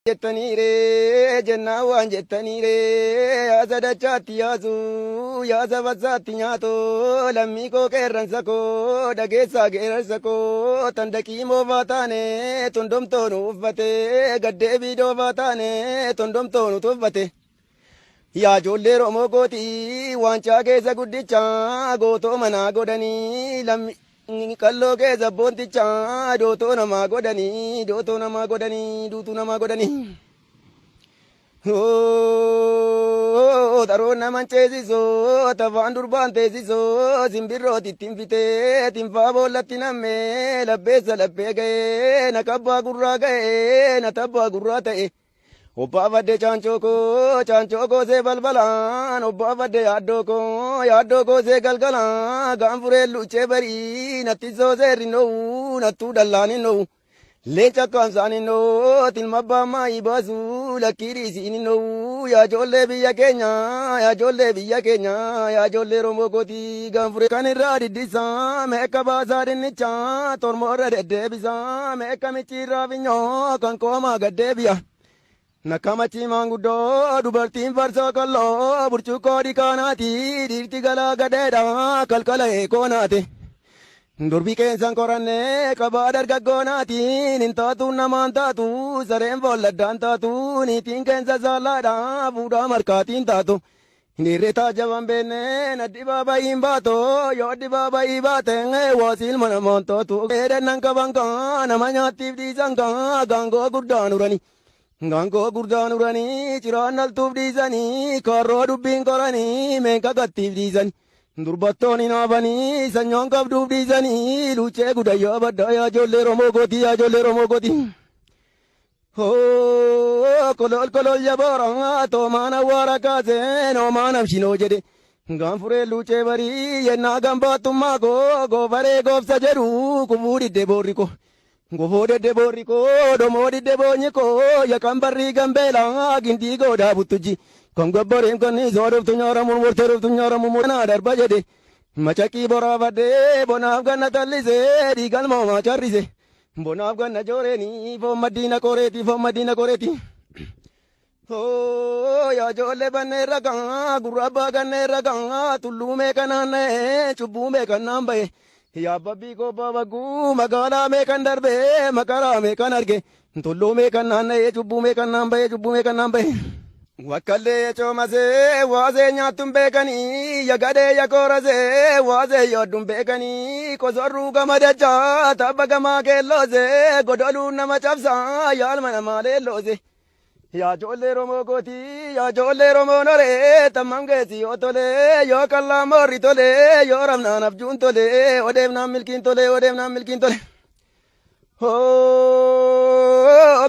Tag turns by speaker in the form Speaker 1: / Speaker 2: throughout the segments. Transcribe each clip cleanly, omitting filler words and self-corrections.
Speaker 1: Jettaniiree jennaan waan jettaniiree yaa sadachaatti yaasu yaa sabasaatti nyaatoo lammii koo qeerransa koo dhageessaa geerarsa koo tandaqii moofaa taane tundomtoo nu uffate gaddeebii doofaa taane tundomtoo nu tuffate. Yaa ijoollee Oromoo kootii waancaa keessa guddicha gootoo manaa godhanii lammii qalloo keessa boonticha dootoo namaa godhanii dootoo namaa godhanii duutuu namaa godhanii. Xaroon naman ceesisoo tafaan durbaan teessisoo simbirrooti ittiin fitee tinfaa boollatti nammee labbeessa labbee ga'ee na kabbaa gurraa ga'ee na tabbaa gurraa ta'e. Obbaafadde caancoo koo caancoo koo see balbalaan obbaafadde yaaddoo koo yaaddoo koo see galgalaan gaanfuree luuccee barii natti soosee rinnowu nattuu dallaan hinnowu leenca akkaamsaan hinnowu tilma abbaa maayii baasu lakkii dhiisiin hinnowu yaa ijoollee biyya keenya yaa ijoollee biyya keenya yaa ijoollee Oromoo kootii gaanfuree kan irraa diddisaa meeqa baasaa dinnicha tormoo irra deddeebisaa meeqa micciirraa finyoo kan qoomaa gaddeebi'a. Nakamachi maanguddoo dubartiin farsoo qalloo burcuqqoo dhiqaanaati dhiirti galaa gadheedha kalkala eekoonaati. Durbi qeensan qorannee qabaa dargaggoonaati hin taatu namaan taatu sareen folladdaan taatu niitiin qeensa saallaadha fuudhaa markaatiin taatu. Dhiirri taajaban beenneen addibaabayiin baatoo yoo addibaabayii baate waasii ilma namaan taatu. Dheedannan qaban kaa nama nyaattiif dhiisan kaa gaangoo guddaan urani. Gaangoo guddaan uranii ciraan dhaltuuf dhiisanii kaarroo dubbiin qoranii meenka gattiif dhiisanii. Durbattoon hin haafanii sanyoon qabduuf dhiisanii luuccee gudayyoo baddaa yaa ijoollee Oromoo gootii yaa ijoollee Oromoo gootii. Kolol kolol jaboora toomaan awwaara kaaseen oomaan abshinoo jedhe. Gaanfuree luuccee barii yennaa gambaattummaa koo goofaree goofsa jedhu kufuu didde boorri koo. Gufuu didde boorri koo domoo didde boonyi koo yaqan barrii gambeelaa gindii goodaa buttuji. Kan gabbareen kanniisoo dhuftu nyaara murmurtee dhuftu nyaara murmurtee darba jedhe. Macaqii boraafadhee bonaaf ganna tallisee dhiigal moomaa carrise. Bonaaf ganna jooreenii foon maddiina qoreeti foon maddiina qoreeti. Yaa ijoollee banneerra gaa gurra abbaa ganneerra gaa tulluu meeqa naanna'ee cubbuu meeqa naan ba'e. Yaa babbii kobbaa bagguu magaalaa meeqan darbee makaraa meeqan arge tulluu meeqan naanna'ee cubbuu meeqan naan ba'e cubbuu meeqan naan ba'e. Wakkallee coomasee waasee nyaattuun beekanii yagadee yakoorasee waasee yoodduun beekanii qosorruu gama dachaa tabba gamaa keelloosee godoluun nama cabsaa yaalma namaa leelloose. Yaa ijoollee Oromoo gootii yaa ijoollee Oromoo noree tammam geessi yoo tolee yoo qallaan moorri tolee yoo rabnaan abjuun tolee odeefnaan milkiin tolee odeefnaan milkiin tolee.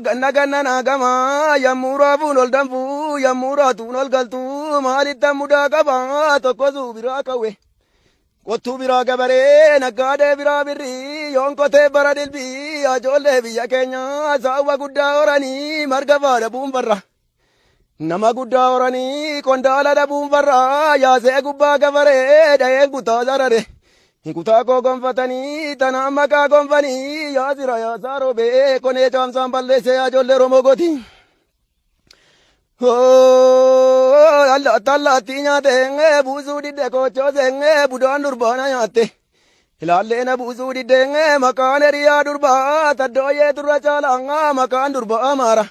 Speaker 1: Ganna ganna naa gama yommuu raafuun ol danfuu yommuu raatuun ol galtuu maalitti mudaa qaba tokko suu biraa qawwe. Qottuu biraa gabaree naggaadee biraa birrii yoon qotee bara dilbii ijoollee biyya keenya saawwa guddaa horanii marga faa dhabuun farra. Nama guddaa horanii qondaala dhabuun farra yaasee gubbaa gafaree dhaheen kutaa sarare. Kutaa koo gonfatanii tanaan maqaa gonfanii yaasira yaasaa roobee konee caamsaan balleessee ijoollee Oromoo gooti. Allaatti allaattii nyaatee buusuu didde kochoosee budaan durbaana nyaatte. Ilaallee na buusuu diddee maqaan hiriyaa durbaa taddooyee turra caalaa maqaan durbaa amaara.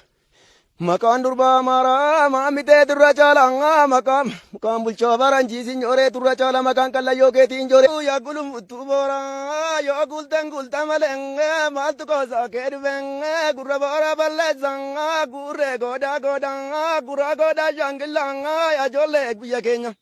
Speaker 1: Maqaan durbaa amaaraa maammitee turra caalaa maqaan maqaan bulchaa faranjii sinyooree turra caalaa maqaan qallayyoo keetii injooree. Yaa gulumuttuu booraa yoo gultan gulta malee maaltu qoosaa kee dhufee gurra boora balleessaa gurree goodaa goodaa gurra goodaa shaangillaa yaa ijoollee biyya keenya.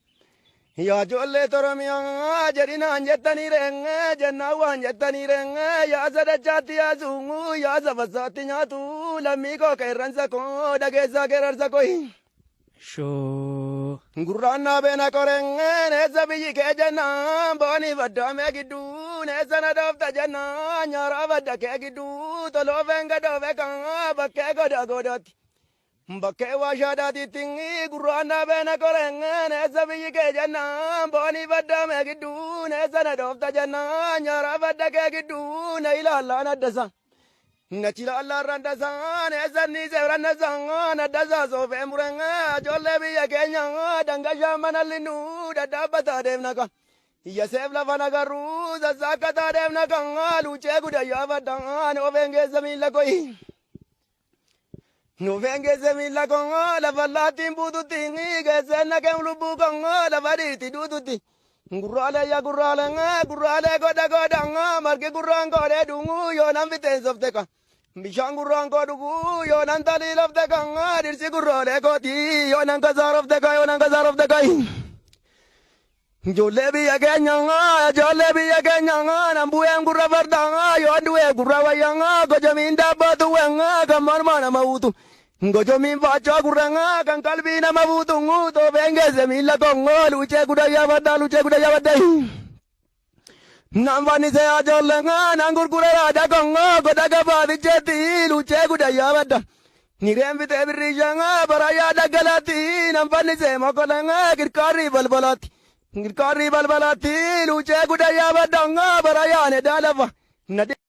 Speaker 1: Yaa ijoollee Oromiyaa jedhinaan jettanii reengee jennaan waan jettanii reengee yaa sadachaatti yaasuu yaa safasaatti nyaatu lammii koo qeerransa koo dhageessaa qeerransa koo.
Speaker 2: Shoo.
Speaker 1: Gurraan naabee na qorengeen eessa biyyi kee jennaan boonii baddaamee gidduun eessa na dhoofta jennaan nyaaraa badda kee gidduu toloofeen gadoofe kan bakkee goda godaatti. Bakkee waashaadhaatiitti gurraan naabee na qorengeen eessa biyyi kee jennaan boonii baddaamee gidduun eessa na dhoofta jennaan nyaaraa badda kee gidduu na ilaallaan addasa. Nachi laallaan randasaan eessanni seerannasaan addasaa soofee mureen ijoollee biyya keenya dangashaa mana linnuu daddaabbataa deemna kan. Iyyaseef lafa nagarruu sassaakkataa deemna kan luucee gudayyaa baddaan ofeen keessa miila koyi. Nufeen keessa miila koo lafa laattiin buututti geesseen naqeen lubbuu koo lafa dhiirti duututti. Gurraalee yaa gurraalee gurraalee godha godha margi gurraan godhee dhunguu yoo nan fiteen softe kan. Bishaan gurraan koo dhuguu yoo nan talii lafte kan dhirsi gurraalee kooti yoo nan kasaarofte kan yoo nan kasaarofte kan. Ijoollee biyya keenya ijoollee biyya keenya nan bu'een gurra fardaa yoo du'e gurra wayyaa gojomiin dhaabbatu kan morma nama huutu. Gojomiin faachoo gurra kan qalbii nama buutu toofeen geesse miila kongoo luucee gudayyaa baddaa luucee gudayyaa baddaa. Nan fannisee ijoollee nan gurgura yaada kongoo godha gabaa ficheetti luucee gudayyaa badda. Nireen fitee birrii bara yaada galaatti nan fannisee mokolee kirkaarrii balbalaatti. Kirkaarrii balbalaatti luucee gudayyaa baddaa bara yaane daalafa.